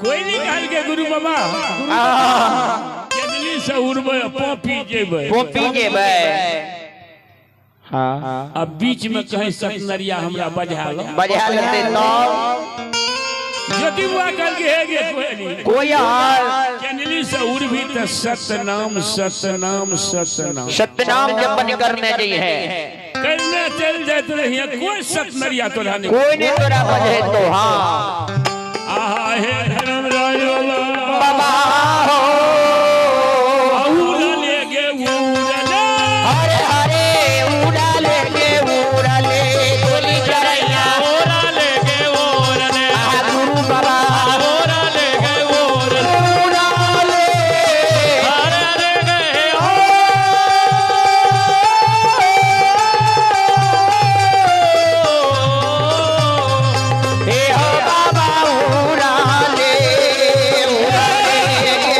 कोयली कहल के गुरु बाबा केदली से उड़बै पोपी जेबै पोपी जेबै। हां अब बीच में कहीं सतनरिया हमरा बजा लो बजा लेते तो ज्योति बुआ कहल के हे गे कोयली कोयल केनली से उड़बी त सतनाम सतनाम सतनाम सतनाम जपन करने जी है करने चल जात रही कोई सतनरिया तोरा नहीं कोई नहीं तोरा बजे तो। हां आहा हे धर्मराज बाबा हो उड़ले गे उड़ले हरे हरे उड़ले गे उड़ले गोली चरैया उड़ले गे उड़ले आहा गुरु बाबा उड़ले गे उड़ले उड़ले हरे हरे गे हे हो बाबा उड़ले उड़ले गे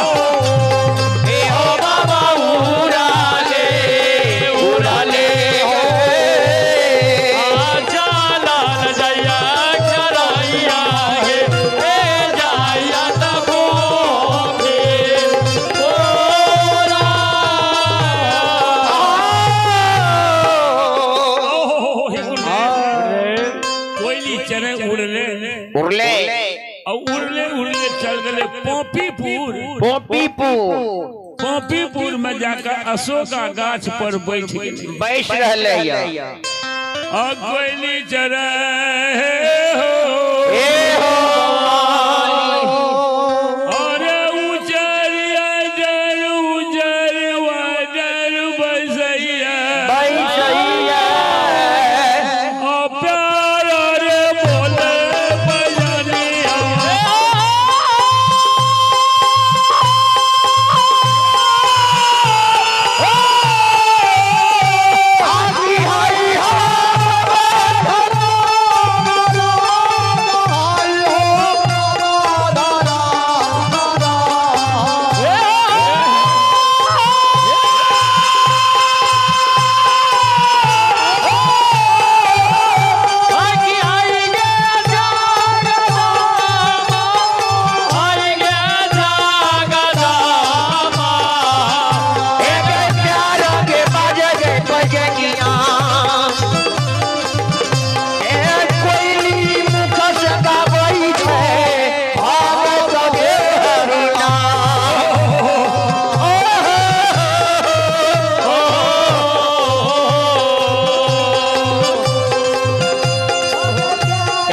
हे हो बाबा उड़ले उड़ले आजा लाल जया चरैया हे हे जाया तबो ओरा ओहो हे गुरुदेव कोयली चरे उड़ले उड़ले और उड़ले उड़ले चल गए पोपीपुर पोपीपुर पोपीपुर में जाकर अशोका गाछ पर बैठ गए बैठ रहले है और कोयली चरे हो ए हो और उजर अजर उजर वजर बसैया बैसैया और प्यार रे बोले बजनिया आगी हरि आई आई गे जागदामा आई गे जागदामा एक प्यार के बाजे गे बजनिया ए कोइली मुख से गाबै छै भागत गे हरिना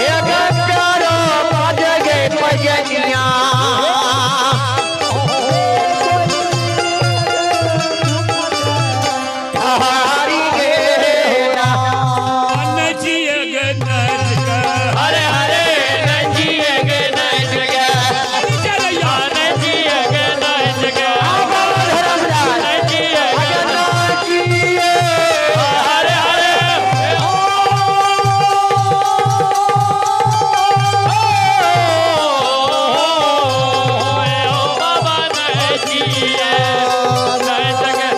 एक प्यार बाजे गे बजनिया हरि गे ना नचिए गे नच के हरे हरे नचिए गे नच गे चरैया नचिए गे नच गे धर्मराज नचिए गे नाचिए हरे हरे ओ बाबा नचिए नच गे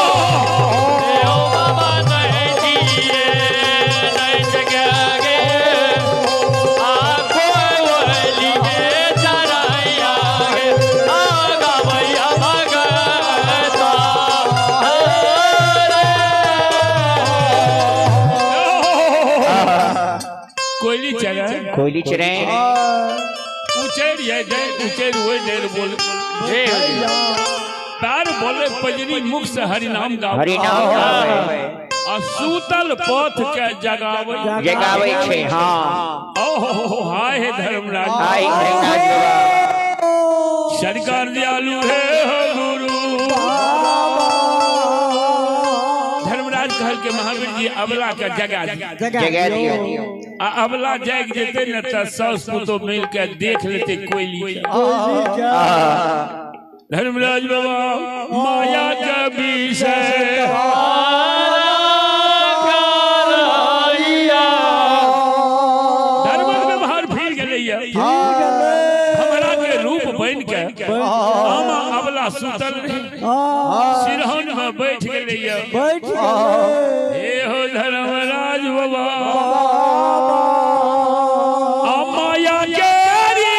ओ बाबा नचिए नच गे आ कोयली गे चरैया गे आ गवैया भगता हरे। कोयली चरे कोयली चरे उचेर ये जय उचेर हुए जय बोल तार बोले पजरी मुख से हरि नाम गावे हरि नाम गाबै आ सूतल पथ के जगावे जगाबै छै। हां ओहो हाय हे धर्मराज हाय धर्मराज बाबा सरकार दयालु हे हो गुरु धर्मराज कहल के महावीर जी अबला के जगा दी जगा दियो आ अबला जाग जेते न त सास पुतो मिल के देख लेते कोयली के। धर्मराज बाबा माया के विषय धर्म में बाहर फिर गेलैया हमरा के रूप बन के आमा अबला सुतल रहे सिरहन में बैठ गेलै। बैठ गेलै। हे हो धर्मराज बाबा माया केरी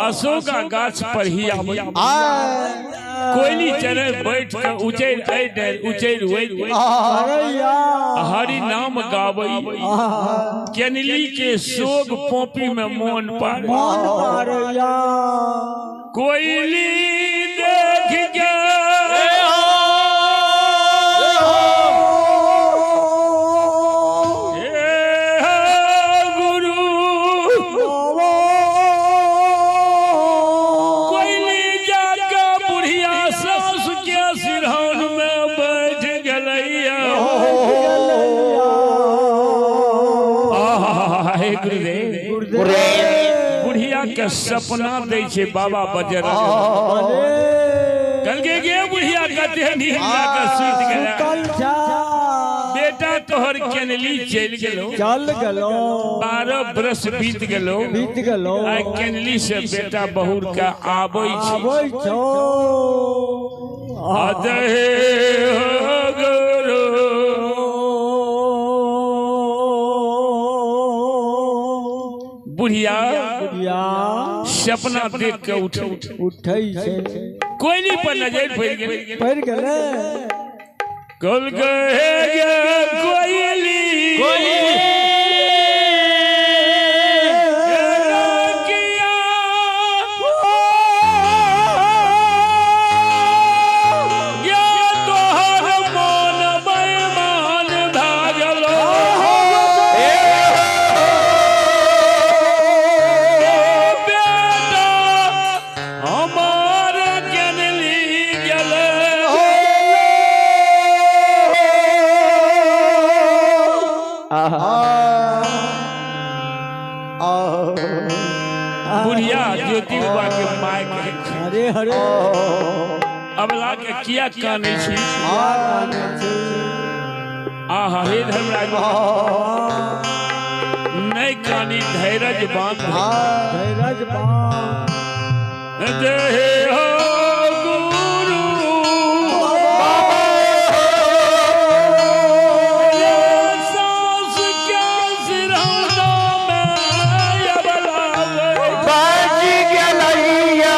अशोका गाछ पर ही आबै कोयली चढ़े बैठ के उचैर ऐ उचैर ओइ हरि नाम गाबै केनली के सोग पोपी में मोन पार कोयली देख के बुढ़िया के सपना दै छे बाबा बजरंग। कहलकै गे बुढ़िया कते नींद लगा सुति गेला। बेटा तोहर केनली चलि गेलो, चल गेलो, 12 बरस बीत गेलो, बीत गेलो, आइ केनली से बेटा बहुर के आबै छै, आबै छौ। अदहे गुरु बुढ़िया सपना देख के उठे उठै छै, कोयली पर नजर पड़ि गेलै, पड़ि गेलै। कहलकै हे गे कोयली, तोहर मोन बेईमान भए गेलो, बेटा हमार केनली गेलै। बुढ़िया ज्योति बाबा के my कहै छै, हरे हरे अबला के किया कानै छी? आहा हे धर्मराज, नहीं कानी धैरज बांध, धैरज बांध देहे हो गुरु सास के सिरौना में अबला बाजी गेलैया,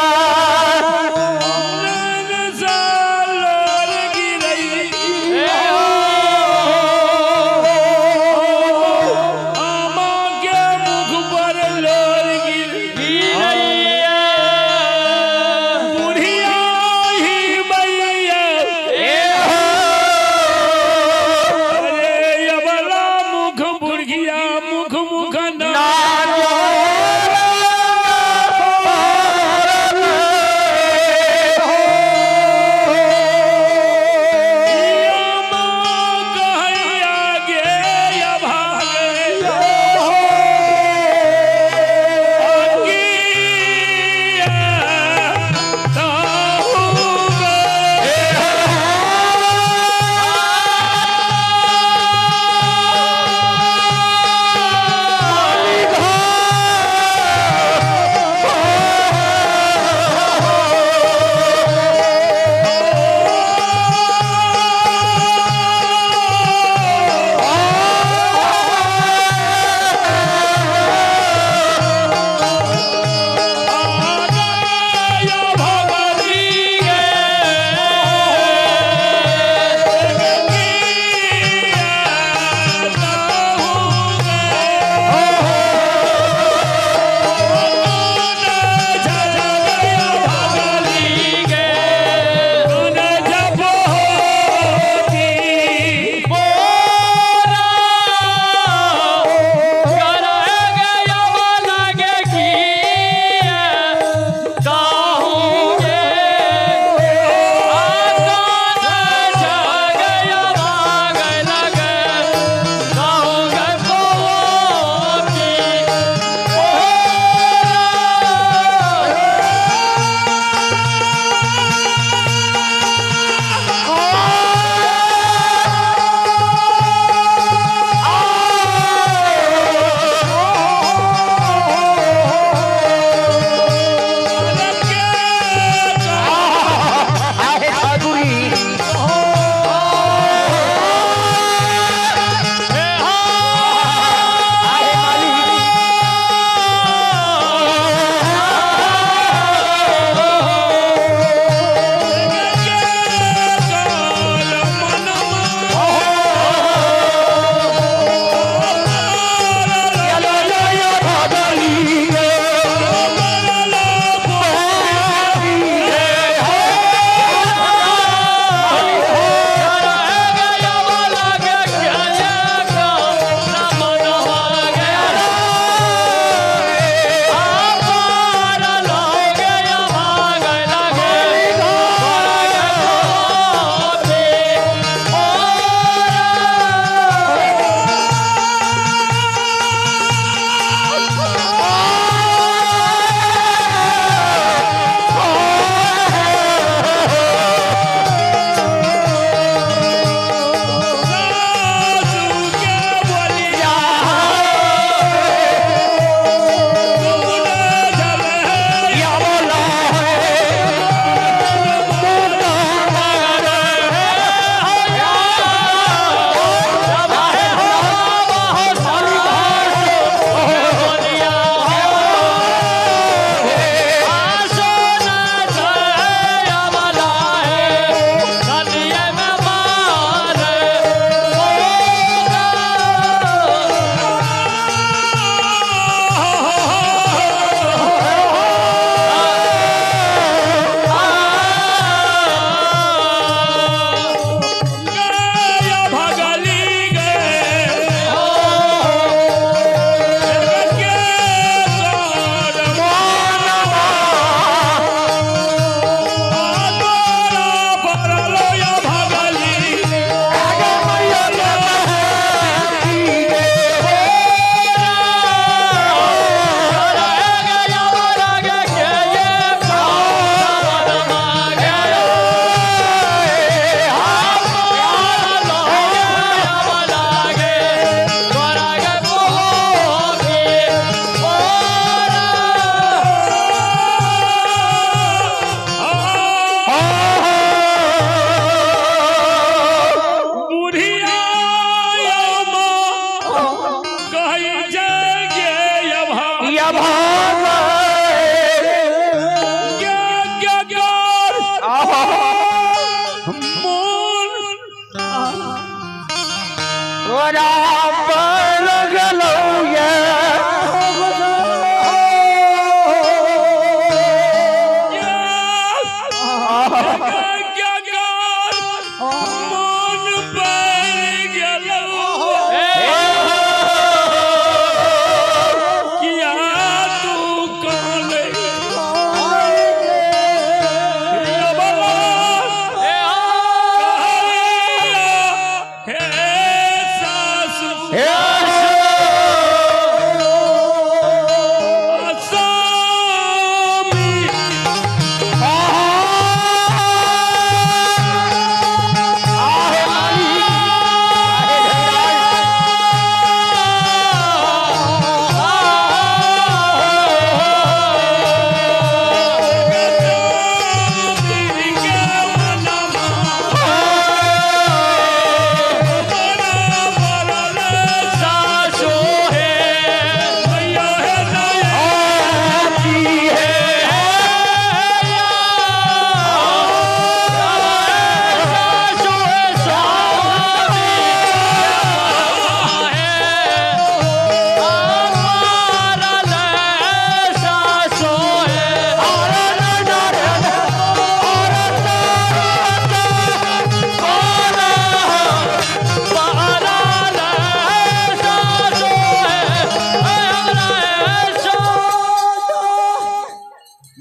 तोरा पर गेलौ ये। मन पर गेलौ किया तू काने हे सासु स्वामी। सासो है सासो है स्वामी है हमारा ले सासो है।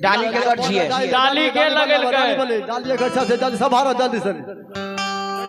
डाली के कर छिए डाली के लगेलकै। डाली के अच्छा से जल्दी सब हारो जल्दी से।